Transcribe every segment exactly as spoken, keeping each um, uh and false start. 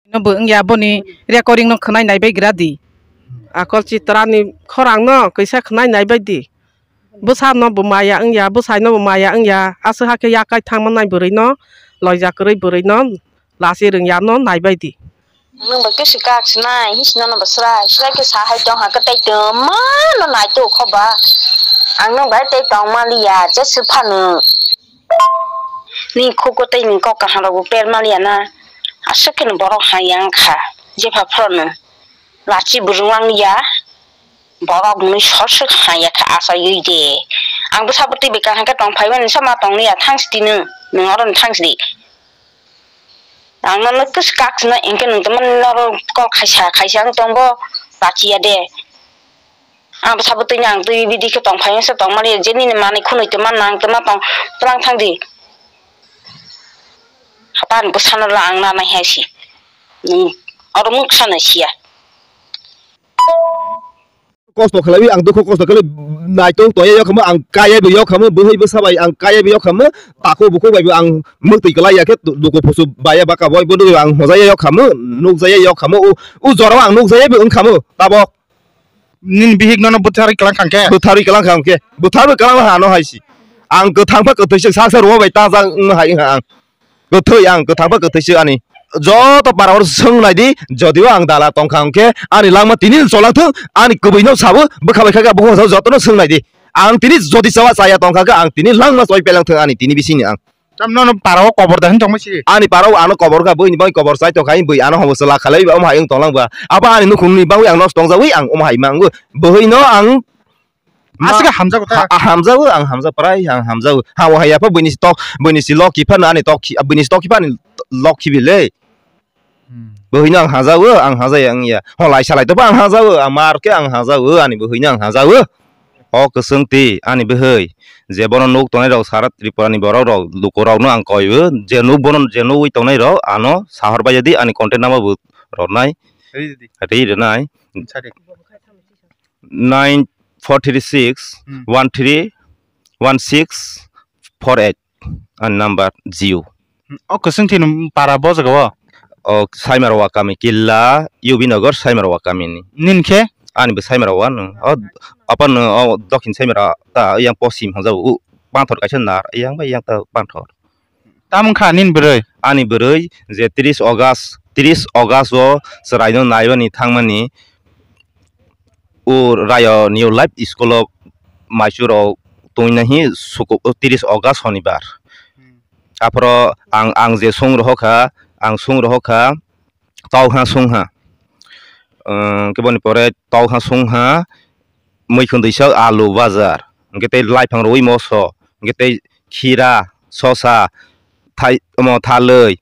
No bo wngya boni recording no khwnai nai bai gra di. Akol Chitrani khorang no kisa khwnai nai bai di. Bwsa no bo maya wngya, bwsai no bo maya wngya. Aswk hakhe yakai thangma nai bwrwi no, loija kwrwi bwrwi no, lachi rwngya no nai bai di. Nwng bai khe swkak sinai, hisino no bo srai, srai khe sa hai tong ha, kwtai tongma no nai to kho ba. Ang nwng bai tei tong ma liya, je sw phano. Ni khuko tei ni kok kaham rok bo per ma liya na. Aswk khe no borok hai yang kha, jepha phro no. Lachi bo rwng ya, borok mui sor swk hai ya kha, acha yui de. Ang bwsa bwtwi bai kaham khe tong phai mani, sama tong liya, thang si di nwng, nwng oro no thang si di. Ang nono kis kak sina engke nung teman noro kol kaisa, kaisa ang tongbo pachiya de. Ang bwsa bwtwi ni ang twi bidi khe tong phai se tong mani je nini manwi khunui twi man nang twi ma tong twlang thang di. Hata ang bwsano la ang na nai hai si. Nung oro mung sana siya. Kosto khlaiwi ang dukho kosto khlai naitok toya yokhamo ang kaya bo yokhamo bwhwi bwsa bai ang kaya bo yokhamo takhuk bukhuk bai bo ang mwktwi kwlai ya khe duku pusu baya baka boi bo ang hojaya yokhamo nukjaya yokhamo o jorao ang nukjaya bo wngkhamo tabok. Nini bihik nono bwtharwi kwlang kha khe? Bwtharwi kwlang kha khe, bwtharwi kwlang ha no hai si. Ang kwthang pha kwthwi se sak sa ruma bai ta jang wng hai wng ha ang. Kwthwi ang kwthang pha kwthwi se ani. Joto para oro swng nai di, jodi o ang dala tong kha hwn khe ani langma tini no cholang thung, ani kwbwi no sabo bwkha bai kha khe abo joto no swng nai di. Ang tini jodi chawa chaya tong kha khe ang tini langma choi pelang thung ani tini bising ni ang. Tamno no para o kobor da hin tongma si. Ani para o ano kobor kha bwini bagwi kobor chai tong kha bwi ano hobo chwla khalai omo hai wng tong lang ba. Abo ani nukhung ni bagwi ang nosto tong jagwi ang omo hai ma wngwi. Bwhwi no ang Aswk hamjago ta. Ha- hamjago ang hamjak prai ang hamjago. Ha o hai yapha bwini si tok bwini si lok kiphano ani tok khi- bwini si tok kiphani lok khibi le. Hmm. Bwhwi no ang hajago ang hajaya wngya. Ho lai salai tobo ang hajago ang mar khe ang hajago ani bwhwi no ang hajago. O kwchwng twi ani bwhwi je bono nuk tongnai rok sara Tripura ni borok rok luku rok no ang koi o je nuk bono je nugwi tongnai rok ano sahor bai di ani contact number bo rwnai. Ri di. Ri rwnai. Sari. Nine four three six one three one six four eight ani number Jio. O kwchwng thini para bo jaga o. O Saimarwa kami Killa U B Nagar Saimarwa kami ni. Nini khe? Ani bo Saimarwa no. O apan no o Dokhin Saimara ta yang posim hajao u panthor kaisa nar yang bai yang ta panthor. Tamo wngkha nini bwrwi? Ani bwrwi je tris August, tris August o chwraino naibani thangmani o Rayo New Life School o maichurok tongnahi suku tris August honibar. Aphoro ang ang je song rohokha, ang song rohokha tokha songha. Keboni pore tokha songha. Muikhwndwi sak alu bajar, hwnkhe tei laiphang rwui moso, hwnkhe tei khira, sosa, thai omo thalwi,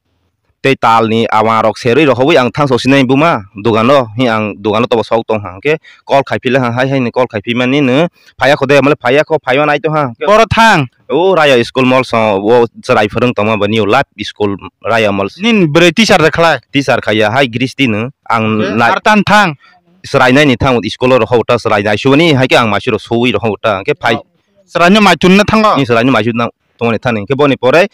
tei talni awangrok serwi rohobwi ang thangsok sinai buma dogano, hwnwi ang dogano tobo sok tongkha, hwnkhe call khaiphila hai hai ni call khaiphimani nwng phaiya kho de, male phaiya kho, phaiya nai tongkha. Boro thang. O Raya school mall so, o chwrai phwrwng tongma bo new life school Raya mall. Nini bwrwi teacher da khlai? Teacher khaiya hai Gristi no ang nai. Ar tan thang. Chwrainaini thang school o rohor ta chwrainai subani hai khe ang maisu rok suwi rohor ta hwnkhe phai. Chwraino maichunna thango. Ni chwraino maisu tongmani thani hwnkhe boni pore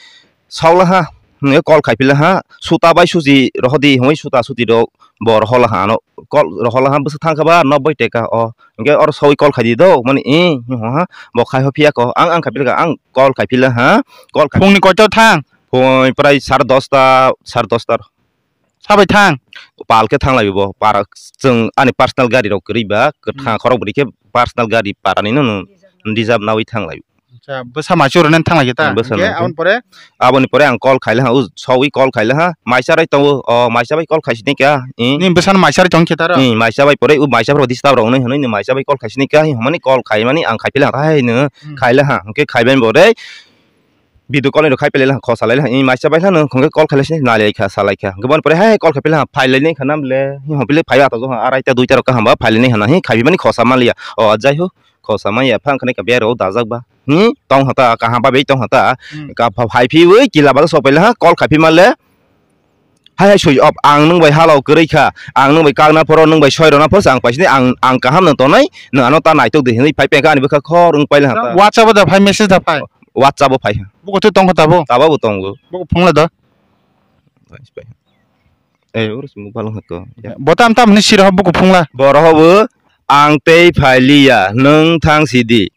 saulaha hwnkhe call khaiphila ha suta bai suji rohodi hwnwi suta suti rok bo rohola ha ano call rohola ha bwswk thangkha ba noboi teka o hwnkhe oro sawi call khaidi do mani e hwnwi hwnha bo khai ho phiya ko ang ang khaiphilka ang call khaiphila ha call khai. Phungni koito thang? Phung prai sar dosta sar dosta. Sabai thang. Pal khe thanglai bo para chwng ani personal gari rok kwrwi ba kwthang khorok bwrwi khe personal gari para ni no reserve nawi thanglai. Acha bwsa maisu rwna thanglai khe ta. Bwsa Hwnkhe nang aboni pore? Aboni pore ang call khaila ha, u sawi call khaila ha, maisa rai tongo, o maisa bai call khaisini kha. Ni bwsa no maisa rai tong khe ta ro. Ni maisa bai pore u maisa bai disturb rok nai hwnwi ni maisa bai call khaisini kha, hwnmani call khaimani ang khaipila ha, hai no khaila ha, hwnkhe khaibai bo re. Video call ni rok khai pele lang khosa lai lang i maisa bai lang khong call khai lai nai lai kha salai kha gabon pore hai call khai pele phai lai nai kha nam le hi hon pele phai ato jong arai ta dui ta rok kaham ba phai lai nai hana hi khai mani khosa man liya o jai ho khosa man ya phang khani ka biya rok dajak ba hi tong hata kaham ba bei tong hata ka phai phi wi kila ba sok pele ha call khai phi man le. Hai hai sui op ang nwng bai halao kwrwi kha, ang nwng bai kakna phoro nwng bai soi rwna phoro se ang paisini ang ang kaham no tongnai nwng ano ta naitok di hinwi phai pengkha ani bwkha khor wng paila ha ta. WhatsApp o da phai message da phai. WhatsApp o phai ha. Buko twi tongkha tabo. Tabo bo tongo. Buko phungle da. Eh, oro se mobile hwnkha ko. Bo tam tam hwnwi siro buku phungla. Borok bo ang tei phailiya, nwng thang sidi.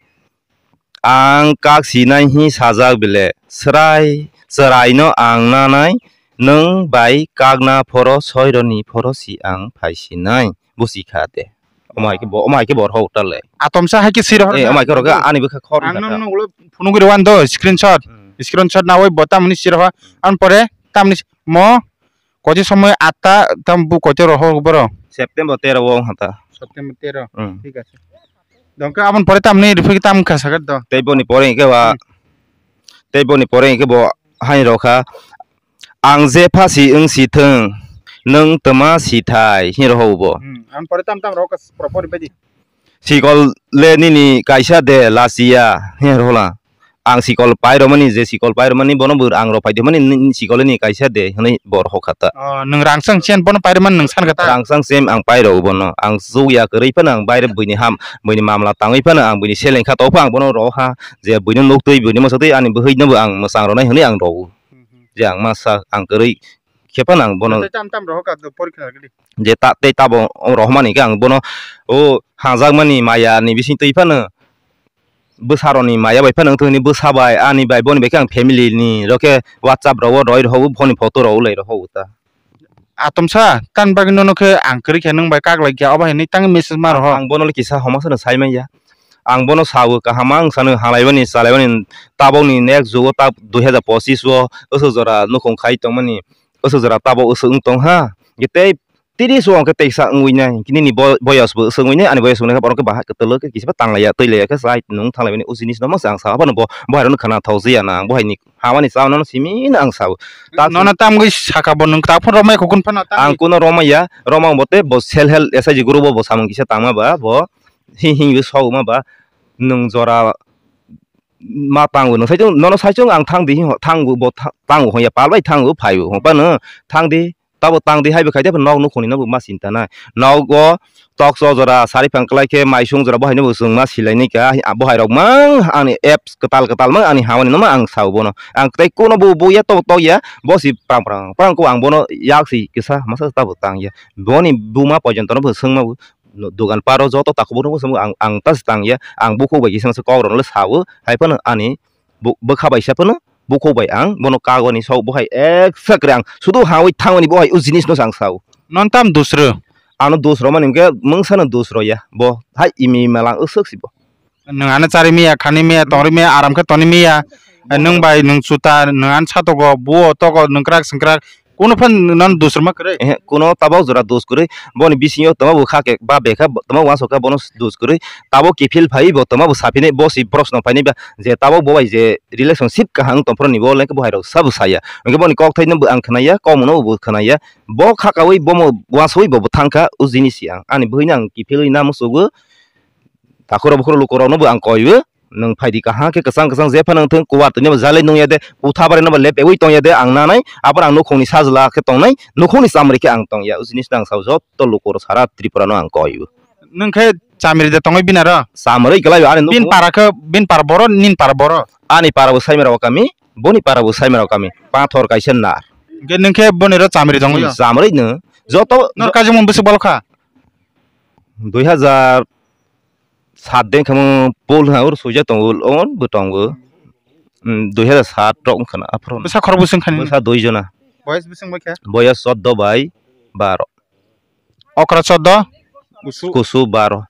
Ang kak sinai hi sajak bile, srai, chwraino ang nanai, nwng bai kakna phoro soironi phoro si ang phai sinai, bo si kha de. Omo hai khe bo, omo hai khe bo rw hok ta le. Atomsa hai khe siro. Eh, omo hai khe rw ani bwkha khor. Ang no no ulo phunugwi rw wan do, screenshot. Hmm. Screenshot nawi bo tam hwnwi siro. Hmm. Ang pore tam hwnwi mo koti somoy atta tam bu koti rw hok boro. September tero o hata. September tero. Hmm. Thik ase. Dongke aboni pore tamni rifriki tam kha sagat do. Tei boni pore hingke ba, hmm, tei boni pore hingke bo hai rokha, "Ang je phasi wng si thung, nwng twma si thai," hin rohou bo. Hmm, aboni pore tam tam rokha propor bedi. "Sikol le nini kaisa de lasiya," hin rohla. Ang sikol pai romani, je sikol pai romani, bono bo ang rok pai de mani, ni, ni sikol ni kaisa de, hwnwi bo rohor kha ta. Oh, nwng rang chang chen bono pai romani nwng san kha ta? Rang chang chen ang pai rw bono. Ang chuk ya kwrwi phano ang baire buini ham, buini mamla tangwi phano ang buini seleng kha to pha ang bono roha. Je buino nuk twi, buini moso twi, ani bwhwi no bo ang mwchang rwnai hwnwi ang rw. Mhm. Je ang masa ang kwrwi khe phano ang bono. Tei tam tam rohor kha do porikha gidi. Je ta, tei tabo rohmani khe ang bono, o hajak mani maya ni bising twi phano. Bwsarokni maya bai phano wngthok hwnwi bwsa bai, ani bai, boni bai khe ang family ni rok khe WhatsApp rogo roi rohogo, phone ni photo rogo lai rohogo ta. Atomsa, tan bagwi nono khe ang kwrwi khe nwng bai kak lai khe, obo hai hwnwi tang message ma roho. Ang bono le kisa homa sano sai manya. Ang bono sawo kaham ang sano halai bani, chalai bani, tabok ni next jugo ta dui hazar pochis o, aswk jora nukhung khai tongmani, aswk jora tabok aswk wng tong ha. Tei tris o hwnkhe teisa wngwi nai, nini bo-, boyos bo swngwi nai, ani boyos wngwi nai khe borok khe bahai kwtwlwk khe kisa tanglaiya, twilaiya khe chai nwng thanglaiya, o jinis no masa ang sa, abono bo, bo hai rokno khna thok jaya na, ang bo hai ni hamani cha no simi no ang sao. Nono tamgwi saka bo nwng tak phano romai khukun phano tamgwi. Ang kuno romaiya, romang bo tei bo self help S I G group o bo samung kisa tangma ba, bo hing hing bo sok ma ba, nwng jora ma tango, nwng saichung, nono saichung ang thang di, thang bo tha-, tango hwnya, pal bai thango, phaio, hwnkhe no thang di. Tabo tang di hai bo khai de, nok nukhungni no bo ma chinta nai. Nogo tokso jora sari phang kwlai khe maisung jora bo hai no bo chwng ma silai ni ka, bo hai rok mang ani apps kwtal kwtal mang ani hamani no ma ang sao bono. Ang tei kuno bo bo ya to to ya, bo si prang prang prang ko ang bono yak si kisa masa tabo tang ya. Boni buma pojonto no bo swng ma bo, no, dogan paro joto takhuk bo no bo swng ang, ang ta si tang ya. Ang bukhuk bai kisa masa kok rok no le sao, hai phano ani bu-, bwkha bai sa phano bukhuk bai ang bono kagoni sok bo hai eksa kwrwi ang sudu hawi thangmani bo hai o jinis no ang sao. Non tam dusro? Ano dusro mani hwnkhe mungsa no dusro ya, bo hai imi malang usuk si bo. Nwng ano chari miya, khani miya, tongri miya, aram khe toni miya. Nwng bai nwng chuta, nwng ano satogo, buo togo, nwng kwrak swng kwrak. Kuno phan non dusrma kwrwi? Ehe, kuno tabok jora dus kwrwi. Boni bisingo tama bo kha khe ba bekha tama uansuk kha bono dus kwrwi. Tabok kiphil phai bo tama bo saphinai bo si proshno phainai ba je tabok bo bai je relationship kaham wng tongphuru ni bo lengkhe bo hai rok sabo saya. Hwnkhe boni kok thaino bo ang khwnaya, kokmano bo khwnaya. Bo kha kaui bomo uansugui bo thangkha o jinis si ang. Ani bwhwino ang kiphilwi namo sugo. Takhuro bukhuro lukurokno bo ang koiyo, nwng phaidi kaham khe kwchang kwchang je phano wngthung, kuwar twi no bo jalai nung ya de, kutha bai no bo lepeui tong ya de, ang nanai, abo ang nukhungni sajla khe tongnai, nukhungni chamri khe ang tong ya, o jinis no ang sao, joto lukurok sara Tripura no ang koiyo. Nwng khe chamri de tongwi bini aro? Chamri kwlai ani bin nukhung para khe, bin para boro, nin para boro? Ani para bo Saimara kami, boni para bo Saimara kami, pathor kaisa nar. Hwnkhe nwng khe boni ro chamri tongwi? Hmm, chamri no, joto nor kajimon bwswk balo kha? Dui hazar sat de wngkha mo pol ha oro suijak tongo, on bo tongo. Hmm, dui hazar sat rok wngkha na aphuru. Bwsa khorok bwswk wngkha nini? Bwsa dui jona. Boyes bwswk bai kha? Boyes choddo bai baro. Okra choddo? Kusu? Kusu baro.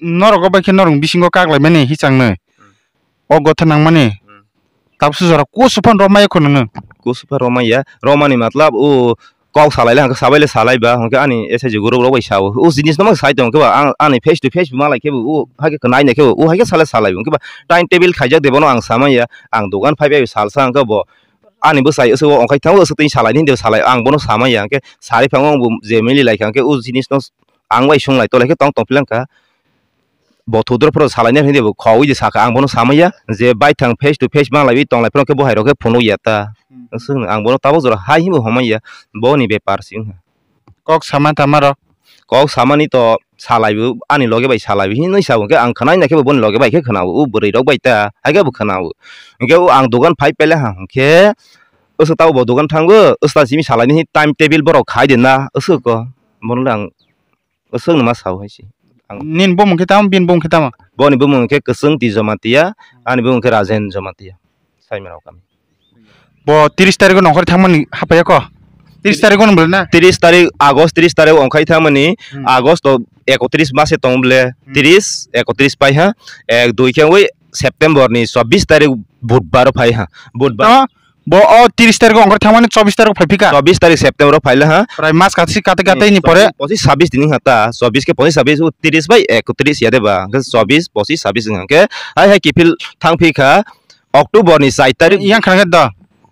Norok bai khe norok bisingo kak lai mani hichang nwi. O gotha nang mani. Hmm. Tabuk se jora kusu phan romai kho nwngo. Kusu phan romai ya. Romani matlab o kok salai le hwnkhe sabai le salai ba, hwnkhe ani S H G group rok bai sao. O jinis no ma sai tong khe ba, ang ani face to face ma lai khe bo, o hai khe nai nai khe bo, o hai khe sale salai bo. Hwnkhe ba time table khaijak de bono ang sama ya. Ang dogan phai bai salsa hwnkhe bo ani bwsai aswk o ongkhai thango, aswk twi salai ni hwnkhe salai, ang bono sama ya. Hwnkhe sari phango bo je mili lai kha hwnkhe o jinis no ang bai sung lai to lai khe tong tong philang kha. Bo thudro phoro salai nai hwnkhe bo khogwi de sakha, ang bono sama ya je baithang face to face ma lai wi tong lai phano khe bo hai rok khe phunuk ya ta. Hmm. Aswk ang bono tabuk jora hai hwnwi bo homai ya, bo ni bepar se wngkha. Kok sama tama rok? Kok samani to salaibo, ani loge bai salaibo hinwi sabo, hwnkhe ang khwnai nai khe bo boni loge bai khe khwnao, o bwrwi rok bai ta hai khe bo khwnao. Hwnkhe o ang dogan phai pele ha hwnkhe Usuk tabo bo dogan thango, usuk ta simi salai ni time table borok khai de na, usuk ko. Bono le ang usuk no ma sao hai si. Ang Nin bumung khe tamo, bin bumung khe tamo? Boni bumung khe Kwchwng T Jamatia, ani bumung khe Rajen Jamatia. Saimano kami. Bo tris tarikh o nongkhor thangmani hapaiya ko? Tris tarikh o nong na? Tris tarikh August, tris tarikh ongkhai thangmani, Hmm. August o ekotris mase tong bole, Hmm. Tris, ekotris pai ha, ek, dui khe oi September ni chobbish tarikh Budbar phai ha. Budbar. To, bo o tris tarikh o ongkhor thangmani chobbish tarikh phai phika? Chobbish tarikh September phai la ha. Prai mas katsi kate kate ni pore? Pochishish chhabbish dini ha ta, chobbish khe pochishish chhabbish, o tris bai ekotris ya de ba, hwnkhe chobbish, pochishish chhabbish hwnkhe, hai hai kiphil thang phikha, October ni char tarikh. Yang khana khe do.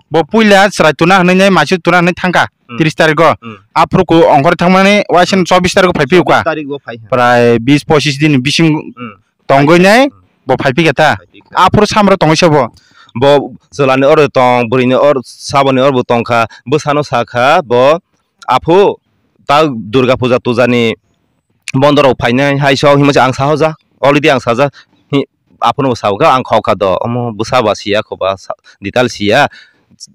Bo puila chwrai tuna hwnwi nai maisu tuna hwnwi thangkha Hmm. tris tarikh o. Hmm. Aphuru ku ongkhor thangmani waisa Hmm. chobbish tarikh o phai phiyuka. Chobbish tarikh o phai ha. Prai bis pochishish din bising Hmm. tongwi Phai nai ha. Hmm. Bo phai phikha ta. Phai phikha. Aphuru samro tongwi se bo. Bo chwla ni oro tong, bwrwi ni oro, sabo ni oro bo tongkha. Bwsano sakha bo, "Aphu, ta Durga puja tuja ni bondo rok phainai hai sok," hinwi ang sahojak, already ang sajak, hi, aphano bo sao kha, ang khok kha do, omo bwsa ba siya kho ba, sa-, detail siya,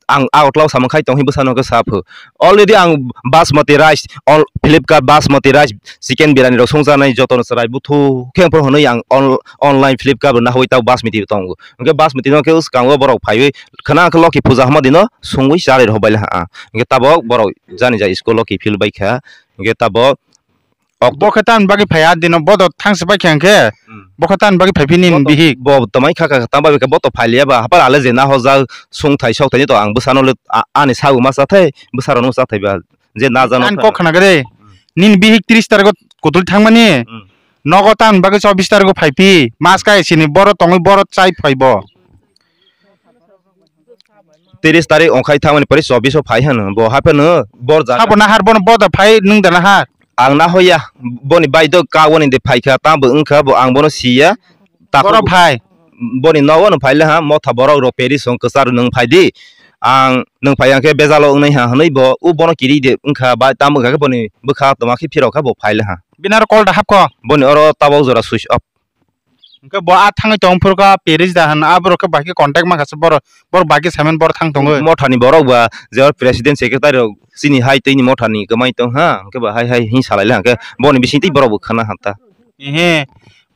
ang Agartala o samung khai tong hi bwsano khe sa phu, already ang Basmati rice, all Flipkart Basmati rice, chicken birani rok songjaknai jotono chwrai buthu khe phano hwnwi ang on-, online Flipkart bo nahoi ta Basmati bo tongo, hwnkhe Basmati no khe swkango borok phaiwi khna khe Loki puja hama dino songwi charwi rw bai ha, hwnkhe tabok borok jani jai school o kiphil bai kha, hwnkhe tabok Okto- Bo khe tamni bagwi phaiya dino bodo thangsi bai khe hwnkhe Hmm. Bo khe tamni bagwi phai phini Bo to- bihik. Bo to mai kha kha tam bai khe bo to phai liya ba hapar ale je na hojak sung thai sok thai ni to ang bwsano le a- ani sabu ma cha thai bwsarok no cha thai ba je na jano Ani kok khana gede. Hmm. Nini bihik tris tarikh o kutul thangmani Hmm. Nogo tamni bagwi chobbish tarikh o phai phi mas kai sini boro tongwi boro chai phai bo. Tris tarikh ongkhai thangmani pore chobbish o phai hwno bo hapheno bor jaga. Sabo nahar bono boda phai nwng da nahar. Ang nahoya boni bai do ka wani de phaikha tamo wngkha bo ang bono siya. Takhuk Boro phai. Boni nogo no phai le ha motha borok rok Paris song kwcharo nwng phai di. Ang nwng phai ang khe bejalo wngnai ha hwnwi bo u bono kiri de wngkha bai tamo wngkha khe boni bwkha toma khe phirok kha bo phai le ha. Bini aro call da hapkho. Boni oro tabok jora switch off. Hwnkhe bo a thangwi tong phuru kha Paris da hwn, a borok khe bai khe contact ma kha se borok, borok bai khe saiman borok thang tongwi. Mothani borok ba je president secretary rok chini hai tei ni mothani kwmai tong ha, hwnkhe ba hai hai hin salai le hwnkhe boni bising tei borok bo khana ha ta. Ehe,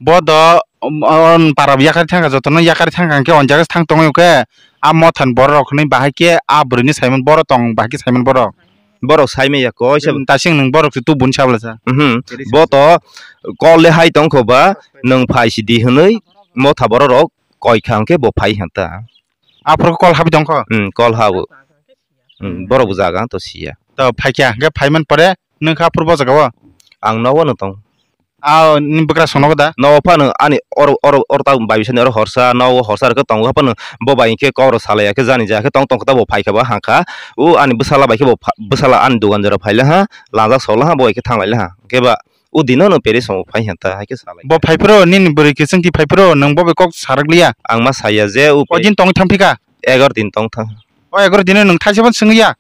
bo do, um, on para yakari thang kha, jotono yakari thang kha hwnkhe on jaga se thang tongwi hwnkhe a mothani borok rok hwnwi bahai khe a bwrwi ni saiman borok tong, bahai khe saiman borok. Borok sai maya koi se. Hmm, tasing nwng borok se tubun sabla sa. Mhm. Bo to call le hai tong kho ba, nwng phai si di hwnwi motha borok rok koi kha hwnkhe bo phai hwn ta. Aphuru call habi tong kho? Hmm, call habo. Hmm, borok bo jaga to siya. To phai kha, hwnkhe phai man pore nwng kha aphuru bo jaga o? Ang nogo no tong. Ah, ni bwkrasong nogo da? No phano ani oro, oro, oro ta bai bisani oro horsa, no horsa rok tongo phano bo bai khe kok rok salai ya khe jani ja khe tong tong khe ta bo phai kha ba hang kha. O ani bwsala bai khe bo pha-, bwsala ani dogan jora phai la ha, langjak sok la ha, bo bai khe thang lai la ha. Khe ba o dino no Paris o phai ha ta hai khe salai. Bo phai phro nini bwrwi kwchwng ti phai phro nwng bo bai kok sarak liya. Ang ma saya je o Koi din tong thang phika? Egar din tong thang. O egar din nwng thaisa ban swngya.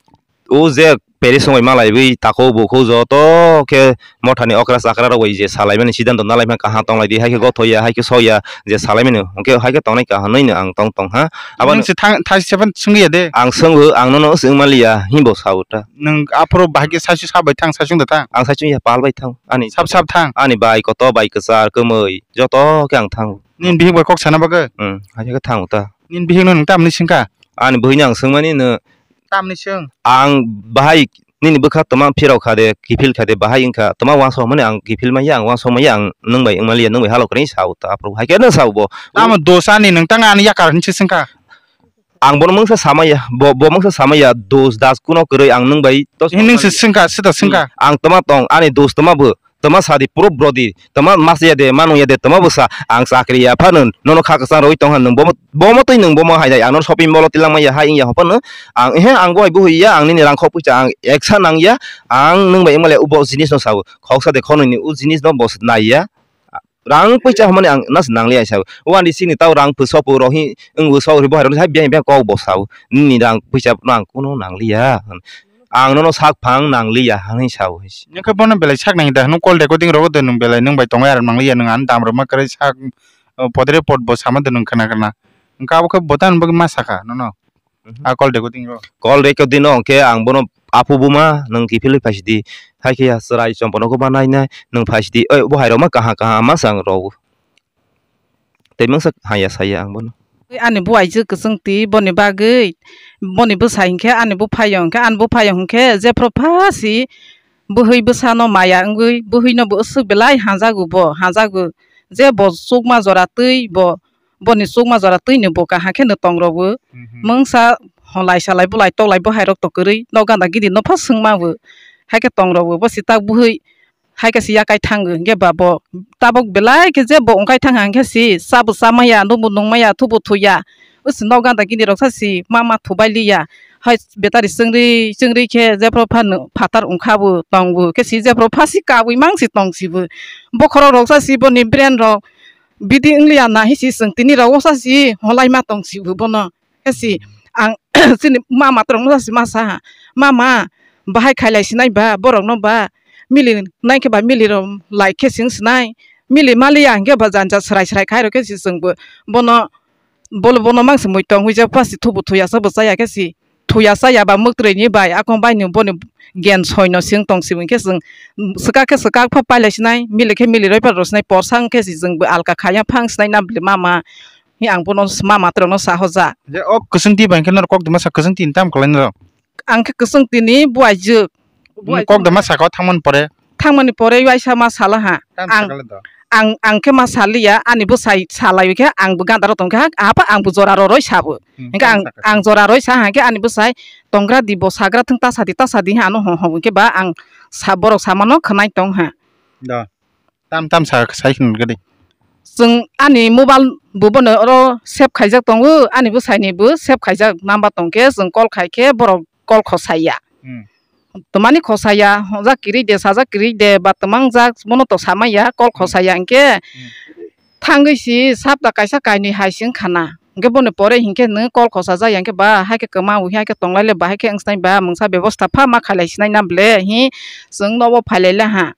O je Paris wngwi malaiwi takhuk bukhuk joto khe mothani okra chakra rok bai je salaimani siddhanto nalaimani kaham tonglai di, hai khe gothoya, hai khe sokya je salaimani, hwnkhe hai khe tongnai kaham hwnwi no ang tong tong ha. Aboni Nwng se thang, thai seven swngya de. Ang swngo, ang nono swng manliya, himbo sao ta. Nwng aphuru bahai khe saisu sa bai thang, saisung da thang. Ang saisu ya pal bai thang, ani Sap sap thang. Ani bai koto, bai kwchar, kwmwi, joto khe ang thango. Nini bihik bai kok sana bagwi? Hmm, hai khe thango ta. Nini bihik no nwng tamni swngkha? Ani bwhwi no ang swngmani no. Tamni swng? Ang bahai nini bwkha tama phirok kha de, kiphil kha de, bahai wngkha, tama uansuk mani ang kiphil manya, ang uansuk manya, ang nwng bai wng manliya, nwng bai halok kwrwi sao ta, aphuru hai khe no sao bo. Tamo dos ani nwng tang ani yakar hinwi swngkha. Ang bono mungsa samaya, bo, bo mungsa samaya, dos das kuno kwrwi ang nwng bai tos He nwng se swngkha, sita swngkha. Ang tama tong, ani dos tama bo. Tama sadi proof brodi, tama mas ya de, manu ya de, tama bwsa, ang chakri ya phano, nono kha kwchang rwi tong ha, nwng bomo, bomo twi nwng bomo hai dai, ang nono shopping mall o tilang manya hai wngya hopano, ang, ehe, ang bo hai bo hoiya, ang nini rang khok puisa, ang eksa nangya, ang nwng bai wngmale ubo jinis no sao, khoksa de khonoi ni u jinis no bo naiya, rang puisa hwnmani ang nas nangliya sao, wandi sini tao rang phu sopu rohi, wngbo sok ri bo hai rok hai biyang biyang kok bo sao, nini rang puisa no ang kuno nangliya. Ang nono sak phang nangliya, hwnwi sao hai se. Nokhe bono belai sak nang da, hwnwi call recording rogo de nwng belai nwng bai tongwi aro nangliya, nwng ani dam rwma kwrwi sak, uh, podre pod bo sama de nwng khna khna. Hwnkhe abo khe bo tamo bagwi ma sakha nono. A call recording ro. Call recording no hwnkhe ang bono, "Apu buma, nwng kiphilwi phaisidi. Hai khe ya chwrai chompono khe ma nai nai, nwng phaisidi. Oi, bo hai rok ma kaham kaham ma chang rw." Tei mangsa haya saya ang bono. Ani buaijwk kwchwng twi boni bagwi, boni bwsai hwnkhe ani buphaiyong hwnkhe, ani buphaiyong hwnkhe jephru pha si bwhwi bwsano maya wngwi, bwhwino bo aswk belai hanjago bo, hanjago je bo chukma jora twi bo, boni chukma jora twino bo kaham kheno tong rw-o. Mhm. Mungsa holai salai bulai toklai bwhai rok to kwrwi nok ganda gini no pha swngma bo, hai khe tong rw-o, bo si tak bwhwi hai khe si yakai thango, hwnkhe ba bo tabok belai khe je bo wngkai thang hang khe si, cha bo cha maya, nung bo nung maya, thu bo thuya. Usi nok ganda gini rok sa si ma ma thubai liya. Hai betari chwngri chwngri khe jephru phano phatar wngkha bo tong bo khe si jephru pha si kabwi mang si tong si bo. Bokhorok rok sa si boni brain rok bidi wng liya na hi si chwng tini rok o sa si holai ma tong si bo bono. Khe si ang chini mama torok no si ma sa ha, "Mama, bahai khailai sinai ba borok no ba, mili nai khe ba mili rok lai khe sing sinai, mili maliya hwnkhe ba janja srai srai khai rw khe si chwng bo bono, bolo bono mang si mui tong hui jak pha si thu bo thuya sa bo chaya khe si, thuya chaya ba mwktwrwi ni bai akon bai ni boni gen soi no sing tong si hwnkhe chwng swkak khe swkak pha pailai sinai, mili khe mili roi pha rw sinai, porsa hwnkhe si chwng bo alka khaya phang sinai na bwle mama." Hi ang bono s-, mama torokno sa hoja. Je o kwchwng twi bai khe norok kok dima sa kwchwng twi ni tam kwlai norok? Ang khe kwchwng twi ni buaijwk. Nini kok dima saka o thangmani pore? Thangmani pore uaisa ma sala ha. Tam Ang, sakala do. Ang, ang khe ma saliya, ani bwsai salai khe ang bo ganda rok tong khe ha, apa ang bo jora roroi sabo. Hmm, Hingkhe tam ang, sakala. Ang jora roi sa ha khe ani bwsai tongra di bo sagra thung ta sadi ta sadi ha ano ho ho khe ba ang sa borok samano khwnai tong ha. Do. Tam tam sa sai khwna gadi. Chwng ani mobile bo bono oro save khaijak tongo, ani bwsaini bo save khaijak number tongkhe chwng call khaikhe borok call khosaiya. Hmm. Twmani khosaiya, hwnjak kwrwi de, sajak kwrwi de, ba twmang jak, bono to samaiya, call Hmm. khosaiya hwnkhe Hmm. thangwi si sapta kaisa kainwi hai se wngkha na. Hwnkhe bono pore hinkhe nwng call khosajak ya hwnkhe ba, hai khe kwma o, hai khe tonglai le ba, hai khe wngsnai ba, mungsa bebosta pha ma khailai sinai na ble hi chwng nobo phailai le ha.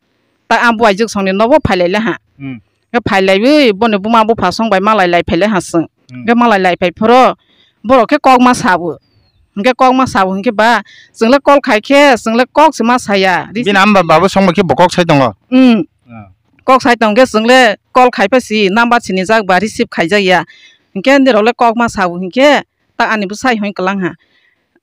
Ta ang buaijwk songni nobo phailai le ha. Hmm. Khe phailaiwi boni buma bupha song bai malai lai phailai ha chwng. Hmm. Khe malai lai phai phoro borok khe kok ma sabo. Hwnkhe kok ma sabo hwnkhe ba chwng le call khai khe chwng le kok se ma saya. Bini ama baba song bai khe bo kok sai tongo? Hmm. Ah. Kok sai tong khe chwng le call khai pha si number sinijak ba receive khaijak ya. Hwnkhe nirok le kok ma sabo hwnkhe ta ani bwsai hwn kwlang ha.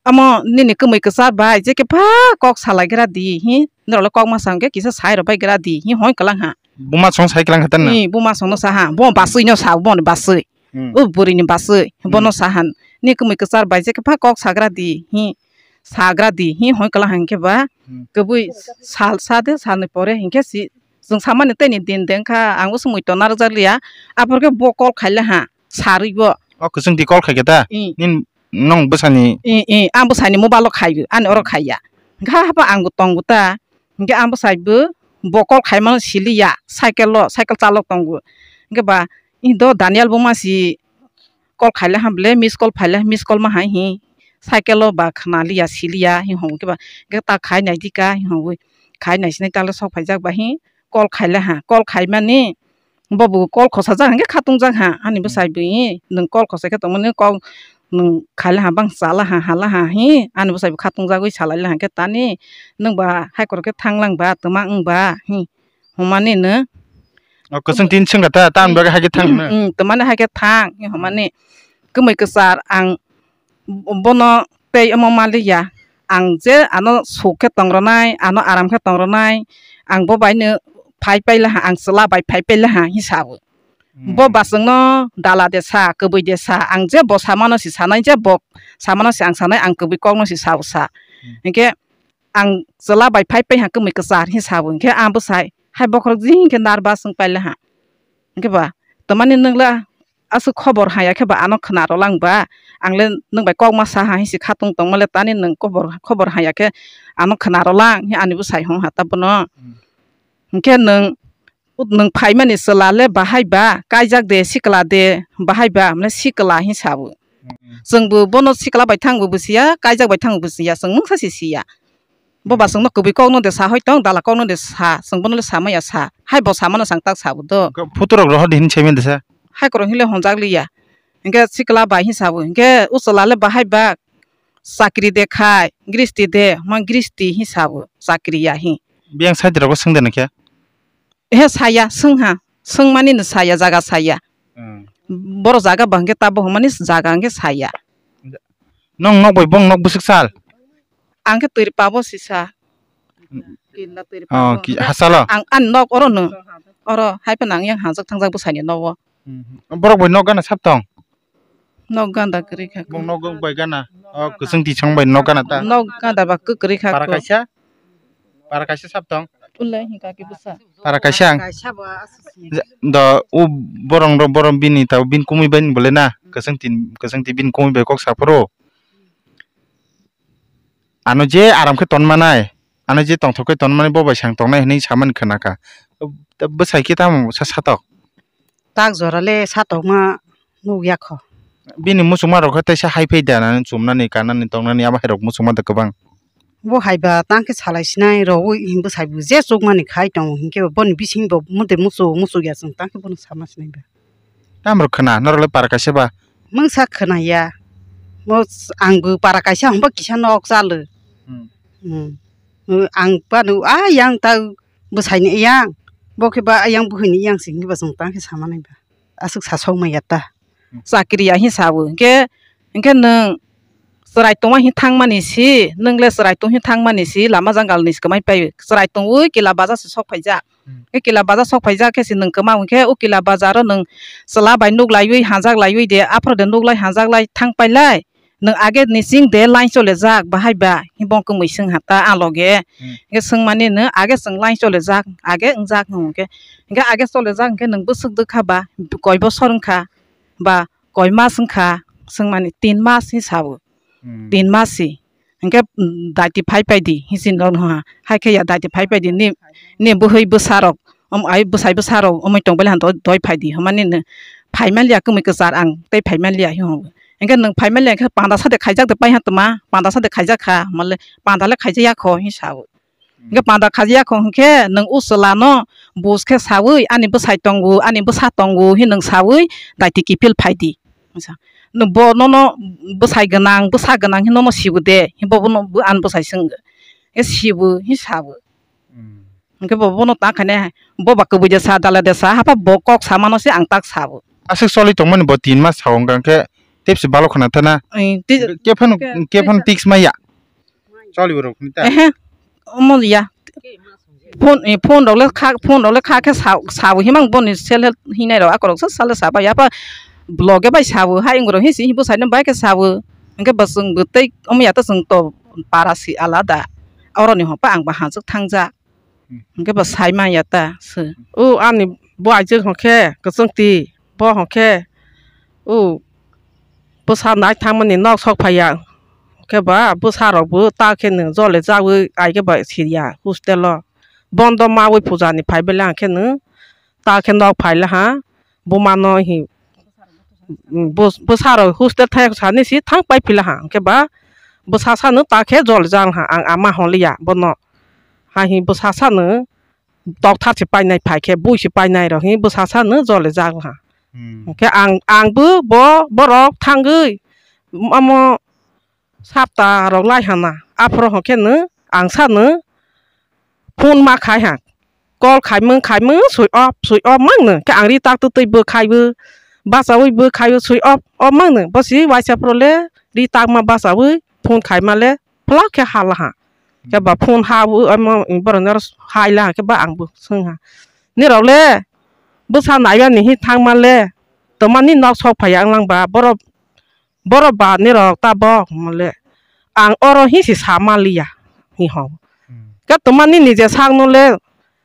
Amo nini kwmwi kwchar bai je khe pha kok salai gra di hi, norok le kok ma sa hwnkhe kisa sai rw bai gra di hi hoi kwlang ha. Buma song sai kwlang kha tei na? Ni buma song no sa ha, bo baswi no sa, bo ni baswi. Hmm. O bwrwi ni baswi, Hmm. bono sa ha. Ni kwmwi kwchar bai je khe pha kok sa gra di hi, sa gra di hi hoi kwlang ha hwnkhe ba, Hmm. kwbwi sal sa de, sal ni pore hwnkhe si, chwng samani tei ni din de wngkha, ang o swngwi tonna rwjak liya, aphor khe bo call khai le ha. Sarwi bo. O kwchwng twi call khai khe ta? I. Nin nwng bwsani? I, i, ang bwsani mobile o khai, ani oro khai ya. Hwnkhe ha, hapa ang bo tong bo ta. Hwnkhe ang bwsai bo, bo call khai mano sili ya, cycle o, cycle chalok tong bo. Hwnkhe ba, i do Daniel buma si call khai le ham ble, miss call phai le, miss call ma hai hi. Cycle o ba khna li ya, sili ya, hi hwn khe ba. Hwnkhe ta khai nai di ka, hi hwn wi. Khai nai sinai ta le sok phai jak ba hi. Call khai le ha, call khai mani, bo bo call khosajak hwnkhe khatungjak ha, ani Hmm. bwsai bo hi, nwng call khosai khe tongmani call nwng khai laha bang cha laha ha laha hi, ani bwsai bo khatungjagwi salai laha khe tani, nwng ba hai korok khe thang lang ba twma wng ba hi, hwnmani no. O kwchwng tin swngkha ta, tamni bagwi hai khe thang no? Hmm, twmani hai khe thang hi hwnmani, kwmwi kwchar ang bono tei omo maliya, ang je ano suk khe tong rwnai, ano aram khe tong rwnai, ang bo bai no phai pai laha, ang chwla bai phai pai laha, hi sa o. Hmm. Bo bachwng no dala de sa, kwbwi de sa, ang je bo samano si sanai, je bo samano si ang sanai, ang kwbwi kok no si sa o sa. Hmm. Hinkhe ang chwla bai phai pai ha kwmwi kwchar, hi sa o. Hinkhe ang bwsai hai bokhorok jing khe nervous wng pai laha. Hinkhe ba, twmani nwng le aswk khobor haya khe ba ano khna rw lang ba, ang le nwng bai kok ma sa ha, hi si khatung tongma le tani nwng khobor, khobor haya khe ano khna rw lang, hi ani bwsai hwn ha ta bono. Hmm. Hinkhe nwng, nwng phaimani chwla le bahai ba, kaijak de, sikla de, bahai ba, mane sikla hi sa o. Hmm. Chwng bo bono sikla bai thang bo busiya, kaijak bai thang bo busiya, chwng mungsa si siya. Bo ba chwngno kwbwi kokno de sa hoi tong, dala kokno de sa, chwng bono le sa maya sa. Hai bo samano chwng tak sa bo do. Photo rok rohor di hin saiman de sa. Hai korok hinle honjak liya. Hinkhe sikla bai hin sa bo. Hinkhe o chwla le bahai ba chakri de khai, gristi de, ma gristi hi sabo, chakri ya hi. Biyang side rogo swng de nokhe? He saya, swng ha, swng mani no saya, jaga saya. Hmm. Boro jaga ba hwnkhe tabo hwnmani jaga hwnkhe saya. Nong nok bai bong nok bwswk sal? Ang khe twi pabo sisa. Killa twi Oh, pabo. Ki hasalo? Ang ani nok oro no. Oro hai phano ang yang hajak thangjak bwsai ni nogo. Hmm. Borok bai nok gana sab tong? Nok ganda kwrwi kha. Bong nok bai gana. Oh, kwchwng tisong bai nok gana ta? Nok ganda ba kwrwi kha. Para kaisa? Para kaisa sab tong? Ulai hingka ki bwsa. Para kaisa ang. Kaisa bo aswk si. Ja-, do u borong ro borong bini ta bin kumui bai ni bole na. Kwchwng tin, kwchwng ti bin kumui bai kok saphuru. Ano je aram khe ton manai, ano je tongthok khe ton manai, bo bai sang tongnai hwnwi samani khna kha. Bwsai khe tamo sa satok? Tak jora le satokma nuk ya kho. Bini muchungma rok khe teisa hai phai da nani chumnani, kanani, tongnani, abo hai rok muchungma da kwbang. Bo hai ba tang khe salai sinai rogwi bwsai bo je chukmani khai tongo, hinkhe bo boni bising bo mode muchuk muchuk ya, chwng tang khe bono sama sinai ba. Tamrok khna, norok le para kaisa ba? Mungsa khna ya. Mo s-, ang bo para kaisa hwnba kisa nok chalo. Hmm. Hmm. Ang pano a yang ta bwsai ni yang. Bo khe ba yang buhai ni yang sing ba chwng tang khe sama nai ba. Aswk sa sok ma ya ta. Hmm. Chakri ya hi sabo. Hinkhe, hinkhe nwng chwrai tongma hi thangmani si, nwng le chwrai tong hi thangmani si, lama janggal ni si kwmai pai. Chwrai tongwi kila baja se sok phaijak. Hmm. Khe kila baja sok phaijak khe se nwng kwma hwn khe, o kila baja ro nwng chwla bai nuk laiwi, hajak laiwi de, aphro de nuk lai, hajak lai, thang pai lai. Nwng age ni sing de line chole jak, bahai ba, hi bong kwmwi swng ha ta, a loge. Hmm. Khe swng mani no age chwng line chole jak, age wng jak hwn khe. Hinkhe age chole jak hinkhe nwng bwswk dwkha ba, koi bosor wng kha, ba koi mas wng kha, swng mani tin mas hi sabo. Hmm. Tin mas si. Hinkhe, mm, daiti phai pai di, hisin rok no ha. Hai khe ya daiti phai pai di, ni, ni bwhwi bwsa rok, um, ai bwsai bwsa rok, umui tong bele han doi, doi phai di, hwnmani no phai man liya, kwmui kwchar ang tei phai man liya, hi hwngo. Hinkhe nwng phai man liya, hinkhe panda sa de khaijak de pai ha tma, panda sa de khaijak kha, male panda le khaijak ya kho, hi sao. Hinkhe panda khajiya kho hinkhe nwng o chwla no bus khe sawi ani bwsai tongo, ani bwsa tongo hin nwng sawi daiti kiphil phai di. Nwng bo nono bwsai gwnang, bwsa gwnang hin nono sibu de, hin bo bono bo ani bwsai swng. E sibu hin sabu. Hmm. Hinkhe bo bono ta khainai bo ba kwbui de sa, dala de sa, hapha bo kok samano se ang tak sabu. Aswk choli tongmani bo tin mas sao hwnkha khe tepsi balo khna thana. Kephano, kephano tiks maya. Choli borok ni ta? Ehe, omo ya. Phone, eh, phone rok le kha, phone rok le kha khe sa, sabo himang boni self help hinai rok akorok sa sale sa bai apa blog e bai sabo hai wng rok hisi bwsai no bai khe sabo. Hinkhe bwswng bwtwi omo ya to chwng to para si alada. Oro ni hwn pa ang ba hajwk thangjak. Hmm. Hinkhe bo sai manya ta se. O ani bo aijwk hwnkhe kwchwng ti, bo hwnkhe o bwsa nai thangmani nok sok phaiya. Hwnkhe ba bwsa rok bo ta khe nwng jole jagwi ai khe ba siriya hostel o. Bondo mawi puja ni phai bele hwnkhe nwng ta khe nok phai laha. Buma no hi, mm, bus-, bwsa rok hostel thang sani si thang pai phi laha. Hwnkhe ba bwsa sano ta khe jole jang ha ang ama holiya bono. Ha hi bwsa sano tokthar se painai phai khe bui se painai rok hi bwsa sano jole jang ha. Hmm. Hwnkhe ang, ang bo bo borok thangwi omo sapta rok lai hana. Aphuru hwnkhe no ang sano phone ma khai ha. Call khaimung khaimung switch off, switch off mang no. Khe ang ri tak tu twi bo khai bo bachawi bo khai bo switch off, off mang no. Bo si waisa phuru le ri tak ma bachawi phone khai ma le phlak khe ha la ha. Khe ba phone ha bo omo borok no hai la ha khe ba ang bo swng ha. Nirok le bwsa naiya ni hi thang ma le toma ni nok sok phai ya wng lang ba borok Borok ba nirok tabok mole ang oro hi si sa maliya hi ho. Hmm. Ka tuma nini je sak no le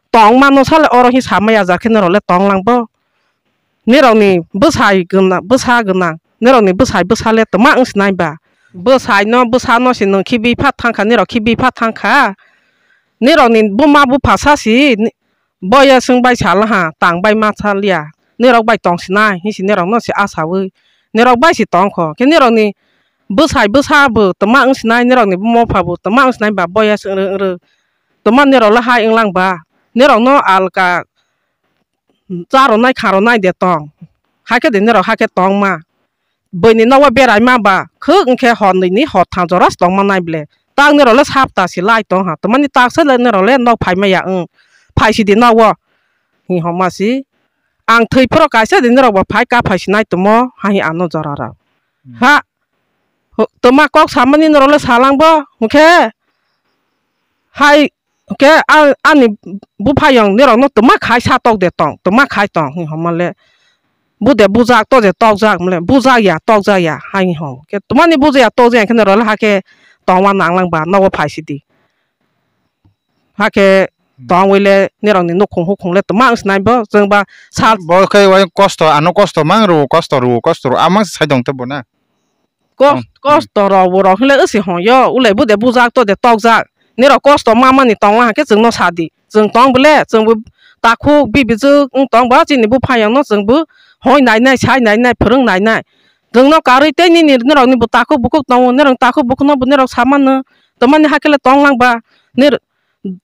tong mano sale oro hi sa maya ja khe nirok le tong lang bo. Nirok ni bwsai gwnang, bwsa gwnang, nirok ni bwsai bwsa le tuma wng sinai ba. Bwsai no, bwsa no si nwng khibi pha thang kha, nirok khibi pha thang kha. Nirok ni buma bupha sa si ni, Boya swng bai sal ha, tang bai ma sal ya. Nirok bai tong sinai, hi si nirok no si asawi. Nirok bai si tong kho. Khe nirok ni bwsai bwsa bo tama wng sinai, nirok ni buma bupha bo tama wng sinai ba boya swng rw, rw. Tama nirok le hai wng lang ba. Nirok no alka cha rwnai, kha rwnai de tong. Hai khe de nirok hai khe tong ma. buini nogo berai ma ba khwk wngkhe hor nwi ni hor thang jora se tongma nai ble. Tak nirok le sapta se lai tong ha. Tamani tak se le nirok le nok phai maya wng. Phai sidi nogo. Hi homa si. Ang thwi phoro kaisa di nirok bo phai ka phai sinai tomo ha hi ano jora rok. Hmm. Ha. Ho-, toma kok samani nirok le salang bo. Hwnkhe hai Hwnkhe a-, ani buphayong nirokno twma khai sa tok de tong, twma khai tong, hi homa le. Bu de bujak to de tokjak, mle bujak ya, tokjak ya, hai hong. Khe twmani bujak ya, tokjak ya, khe nirok le hakhe tongma nanglang ba, nogo phai sidi. Hakhe Hmm. tongwi le nirokni nukhung hukhung le twma wng sinai bo, chwng ba sal Bo khe wai kosto, ano kosto mang rw, kosto rw, kosto rw, amang sai tong te bo na. Kos-, Oh, hmm. kosto rok bo rok hwnle wsi hong yo, ulai bo de bujak to de tokjak. Nirok kosto ma mani tong ha khe chwngno sa di. Chwng tong bole, chwng bo takhuk bibijwk wng tong ba chini buphayang no chwng bo hoi nai nai, sai nai nai, phwrwng nai nai. Chwngno karwi tei nini nirok ni bo takhuk bukhuk tongo, nirok takhuk bukhuk no bo nirok sa mano. Tamani hakhe le tong lang ba. Nir-,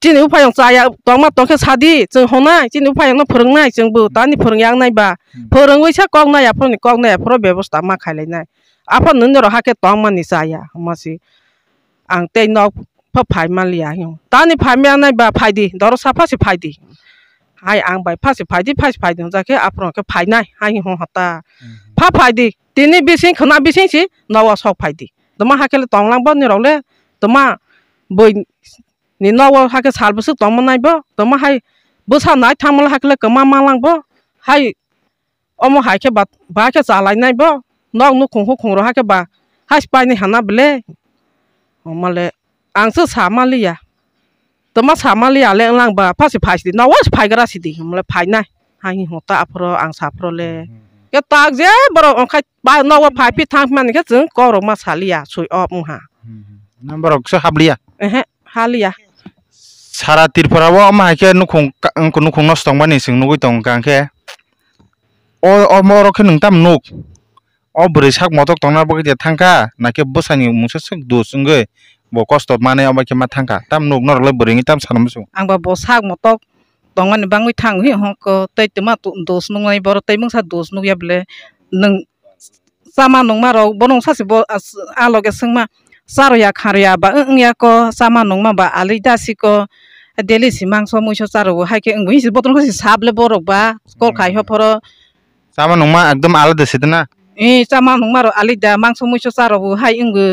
Chini buphayong chaya tongma tongkhe sadi, chwng honai, chini buphayongno phwrwngnai, chwngbo Hmm. tani phwrwngya wngnai ba. Hmm. Phwrwngwi sa koknai, aphoroni koknai, aphoro bebosta ma khailainai. Aphor nini rok hakhe tongmani chaya, hwnma si. Ang tei nok pha phai manliya, hwnwi. Tani phai manai ba phaidi, doro sapha se phaidi. Hai ang bai pha se phaidi, pha se phaidi hwnjakhe, aphorokhe phainai, hai hwn hota. Hmm. Pha phaidi, tini bising, khwna bising si, nogo sok phaidi. Toma hakhe le tonglang bo nirok le, toma bui ni nogo hakhe sal bwswk tongma nai bo, tongma hai bwsa nai thangma le hakhe le kwma ma lang bo, hai omo hai khe ba, ba khe cha lai nai bo, nok nukhung hukhung rok hakhe ba, hai se painai hana bele, omo le ang se sa ma liya, tongma sa ma liya le wng lang ba, pha se phai sidi, nogo se phai gra sidi, omo le phai nai, hai hota aphoro ang sa phoro le, Hmm, hmm, hmm. khe tak je borok ongkhai ba nogo phai phi thang mani khe chwng kok rok ma sa liya, sui off wng ha. Hmm, hmm. Number rok se hap liya? Ehe. Haliya. Sara Tripura o omo hai khe nukhung ka-, nukhung nosto tongmani chwng nugwi tongkha hwnkhe. O, omo oro khe nwng tamo nuk? O bwrwi sak motok tongna bagwi de thangkha, nakhe bwsani mungsa swk dos wngwi bo kosto manwi obo khe ma thangkha. Tamo nuk norok le bwrwi wngwi tamo sana muchung? Ang ba bo sak motok tongmani bangwi thang hi hwnkhe tei twma dos nuknai borok tei mungsa dos nukya bwle nwng chama nungma rok bono wngsa se bo as-, a loge swngma charoya kharoya ba wng ya ko chama nungma ba alida si ko daily si mangso muiso charo bo hai khe wng bo hi si botrong khe si sap le borok ba kol khai Hmm. ho phoro. Chama nungma ekdom alada se dana. Eh, chama nungma rok alida mangso muiso charo bo hai wng bo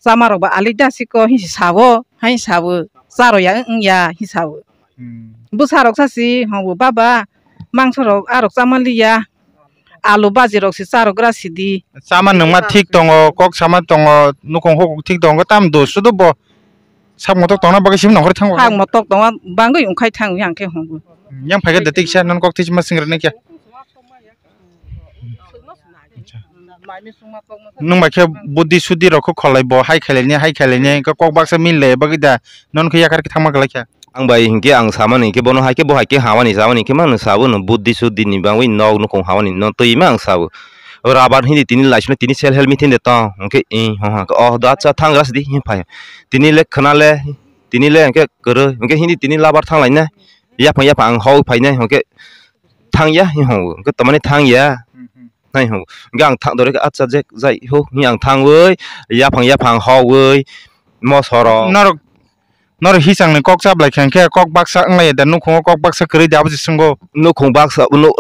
chama rok ba alida si ko hi si sabo hai sabo charoya wng ya hi sabo. Hmm. Bwsa rok sa si hwngo baba mangso rok a rok chama liya. Alu baji rok se cha rwgra sidi. Chama nungma thik tongo, kok sama tongo, nukhung huk thik tongo, tam dos sudu bo sak motok tongna bagwi simi nongkhor thango. Sak motok tongma bangwi wngkhai thang yang khe hwngo. Yang phaikhe de tiksa non kok thisima singre nai khe. Nung bai khe budi sudi rok kho kholai bo hai khailai ni, hai khailai ni, kok baksa min le bagwi da non khe yakar khe thangma khlai kha. Ang bai hinkhe ang samani hinkhe bono haikhe bo haikhe hamani samani hinkhe mano sabo no buddhi suddhi ni bangwi nok nukhung hamani no twi ma ang sabo. Rabar hindi tini laisino tini self help meeting de tong hinkhe i ho ha oh da cha thang ras di hin phai. Tini le khna le tini le hinkhe kwrwi hinkhe hindi tini labar thang laina yaphang yaphang ang hok phaina hinkhe thang ya hin ho hinkhe tamani thang ya. Nai ho. Hinkhe ang thang dori khe, "Acha, je, jai ho," hi ang thangwi, yaphang yaphang hogwi, mosoro. Norok, norok hisangni kok chablai khe, hinkhe kok baksa wnglai da, nukhungo kok baksa kwrwi da, abo se swngo. Nukhung baksa, nu-,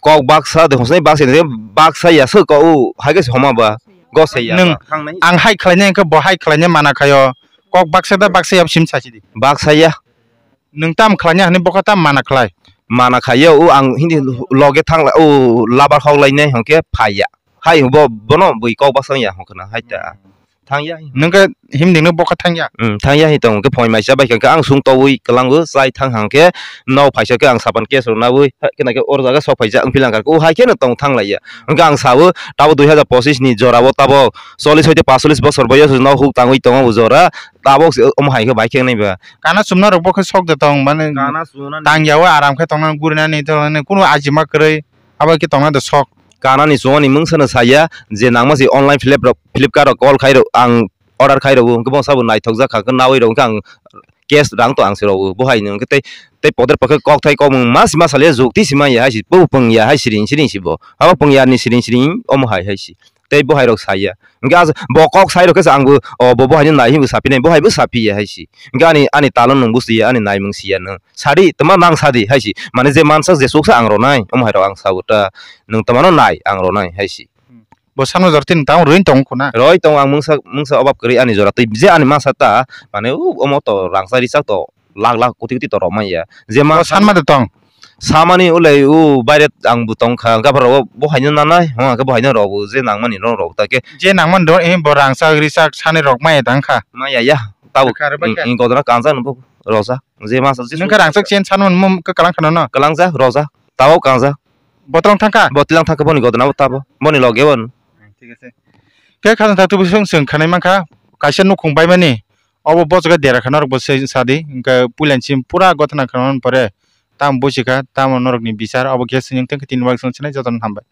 kok baksa de, hosnai baksa de, baksa ya se ko, u, hai khe se homa ba, gose ya. Nwng, ba, thangnai. Ang hai khlainai, hinkhe bo hai khlainai mana khaio. Kok baksa da, baksa ya, sim sachidi. Baksa ya. Nwng tam khlainai hwnwi bokha tam mana khlai? Mana khaio, o ang hindi loge thangla, o labar hok lainai hwnkhe phaiya. Hai bo, bono bui kok baksa ya hwnkhe na, hai ta. Thangya. Nwng khe himdi nwng bokha thangya? Hmm, thangya hi tong khe phoi maisa bai khe ang sung tobwi kwlango chai thang hang khe nok phaisa khe ang sapan case rok nawi hai khe na khe or jaga sok phaisa wng philang kha o hai khe no tong thang laiya. Hwnkhe ang sao tabo dui hazar pochis ni jora o tabo chollis hoite pash chollis bosor boyos no huk tangwi tongo o jora. Tabok se omo hai khe bai khe nai ba. Kana chumna rok bo khe sok de tong mane. Kana chumna ni tang ya o aram khe tong nang guri nani tong nani kunu ajima kwrwi abo khe tong nang de sok. Kana ni chumani mungsa no saya je nangma se online flip rok Flipkart rok call khai rok ang order khai rok hwnkhe bo sabo naithok jak kha khe nawi rok hwnkhe ang cash rang to ang se rok bo hai no hwnkhe tei tei poder pokhe kok thai kok mung mas mas sale jukti sima ya hai si bo pung ya hai siring siring si bo abo pung ya ni siring siring omo hai hai si. tei bo hai rok saya. Hingke as-, bo kok sai rok khe se ang bo, o, bo, bo hai no nai hinwi sapinai, bo hai bo sapiya hai si. Hingke ani, ani talon nwng bo siya, ani naimung siya nwng. Sadi, tama nang sadi hai si. Mane je mansak je suksa ang ronai, omo hai rok ang sabo ta. Nwng tama no nai ang ronai hai si. Bo sanma jora tini tamo rwin tong khuna. Roi tong ang mungsa, mungsa obab kwrwi ani jora twi je ani masa ta, mane u omo to rangchak richak to lakh lakh koti koti to rok manya. Je Bo ma sanma de tong. Samani ulai u baire ang bo tong kha, gabra o bo haino nanai, ha, ke bo haino rok bo je nangmani rok rok ta ke. Je nangmani do, eh, bo rangchak richak sani rok maya tang kha. Maya ya, tabo. Kha re bai kha. Godra kanjak no bo rojak. Je masa je Nung kha rangchak chen sanma mo kwklang khana no. Kalangjak, rojak, tabo kangjak. Botrong thangkha? Bo twilang thangkha boni godonabo tabo, boni loge bo. Hmm, thik ase. Khe khajang thak tubui swng swng khanai mankha, kaisa nukhung baimani, obo bochokhe dera kha norok bo se sadi, hwnkhe puilani sim pura gothana khanani pore, tamo buchikha, tamo norokni bichar, obo khe swngchang thangkhe tini wak swng sinai jotono hambai.